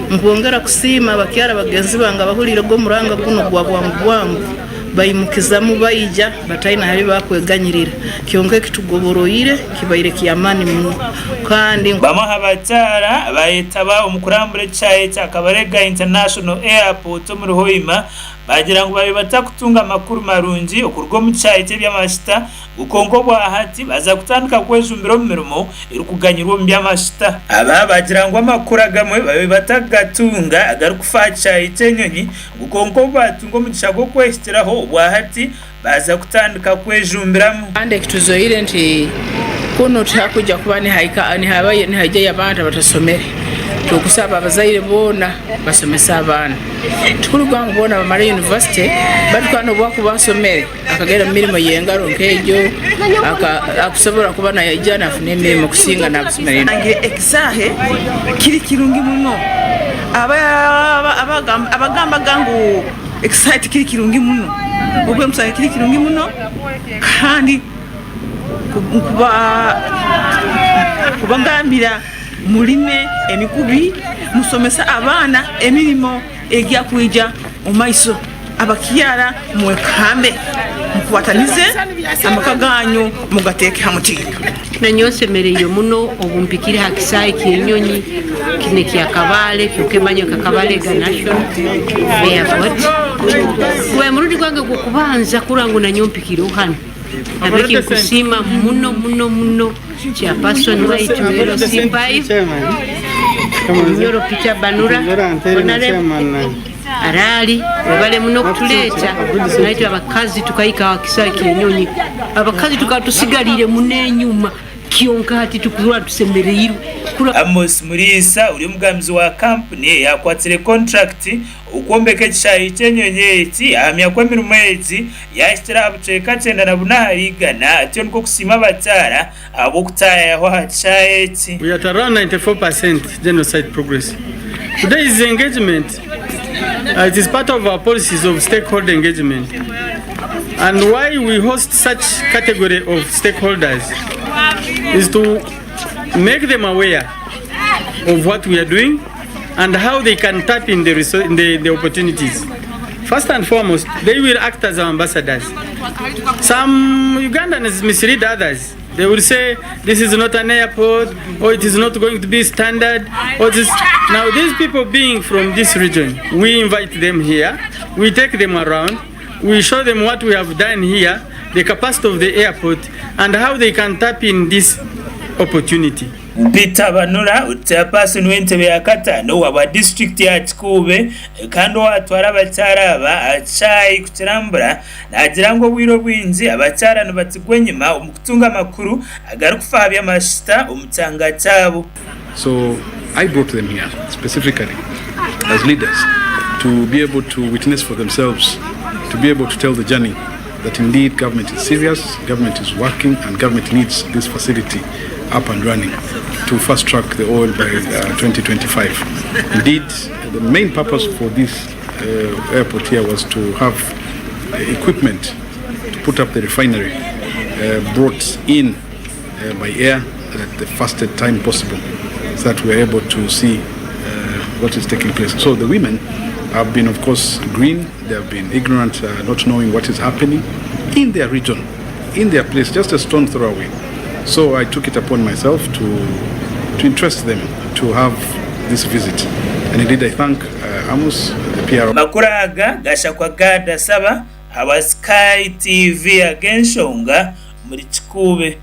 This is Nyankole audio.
Nkwongera kusiima abakyara bagenzi bange abahuriire ogu omuranga gunu ogwa bwangu bwangu baimukizamu baija bataine ahabi bakweganyirira. Kyonka ekitugoboroire kibaire ky'amaani muno kandi. Bamwe aha bakyara bayetaba omu kurambura ekishaayi kya Kabalega International Airport omuri Hoima baagira ngu baabaire batakutunga amakuru marungi okuruga omu kishaayi ky'eby'amashita ngu kwonka obwahati baaza kutandika kwejumbira omu mirimo erikuganyirwa omu by'amashita. Aba baagira ngu amakuru agamwe baabaire batakugatunga agarikufa aha kishaayi ky'enyonyi ngu kwonka obu baatunga omugisha gw'okwehikiraho obwahati baaza kutandika kwejumbiramu. Kandi ekituzoire nti kunu tihakwija kuba nihaijayo abantu abatasomere. Tukusaba abazaire boona basomese abaana. Tikuruga ngu boona bamare yunivasite baitu kandi obu akuba asomere akagenda omu mirimo y'engaro nk'egyo akusobora kuba naija nafuna emirimo kusinga nabasomere. Ekisaahe kiri kirungi muno. Abagambaga ngu ekisaahe tikiri kirungi muno, obwo ekisaahe kiri kirungi muno kandi kubagambira murime emikubi, musomese abaana emirimo egyakwija omu maiso. Abakyara mwekambe, mukwatanize amaka ganyu mugateeke ha mutindo. Nanyowe nsemereirwe muno obu mpikire ha kisaayi ky'enyonyi kinu ekya Kabale kyonka emanywe nka Kabalega National Airport. Gubaire murundi gwange gw'okubanza kurora ngu nanyowe mpikireho hanu. Nahabweki nkusiima muno muno muno Chairperson waitu LC5 Omunyoro Peter Banura Honorable Araali webale muno kutuleeta naitwe abakazi tukahika aha kisaayi ky'enyonyi. Abakazi tukaba tusigaliire muno enyuma kyonka hati tukurora tusemereirwe. Amos Muriisa ori omugambizi wa kampuni eyakwatsire konturakiti okwombeka ekishaayi ky'enyonyi eki ahamya ku emirimo egi yahikire aha bucweka 94 ahari igana atyo nikwo kusiima abakyara ahabw'okutaayaho aha kishaayi eki. We are at around 94% general site progress. Today's engagement uh, it is part of our policies of stakeholder engagement. And why we host such category of stakeholders is to make them aware of what we are doing and how they can tap in the, in the, the opportunities. First and foremost, they will act as our ambassadors. Some Ugandans mislead others. They will say this is not an airport, or it is not going to be standard. Or this. Now, these people being from this region, we invite them here, we take them around, we show them what we have done here, the capacity of the airport, and how they can tap in this opportunity. Peter Banura, Chairperson w'entebe ya kataano owa disiturikiti ya Kikuube kandi owaatwara abakyara aba aha kishaayi kukirambura naagira ngu obwire obwingi abakyara nibatsigwa enyima omu kutunga amakuru agarikufa aha by'amashuta omu kyanga kyabo. So I brought them here specifically as leaders to be able to witness for themselves, to be able to tell the journey that indeed government is serious, government is working and government needs this facility up and running to fast track the oil by uh, 2025. Indeed, the main purpose for this uh, airport here was to have equipment to put up the refinery uh, brought in uh, by air at the fastest time possible so that we're able to see uh, what is taking place. So the women have been, of course, green, they have been ignorant, uh, not knowing what is happening in their region, in their place, just a stone throw away. So I took it upon myself to, to interest them to have this visit. And indeed, I thank uh, Amos, the PR. Amakuru aga gashakwa Gad Asaba ahabwa Sky TV ag'enshonga omuri Kikuube.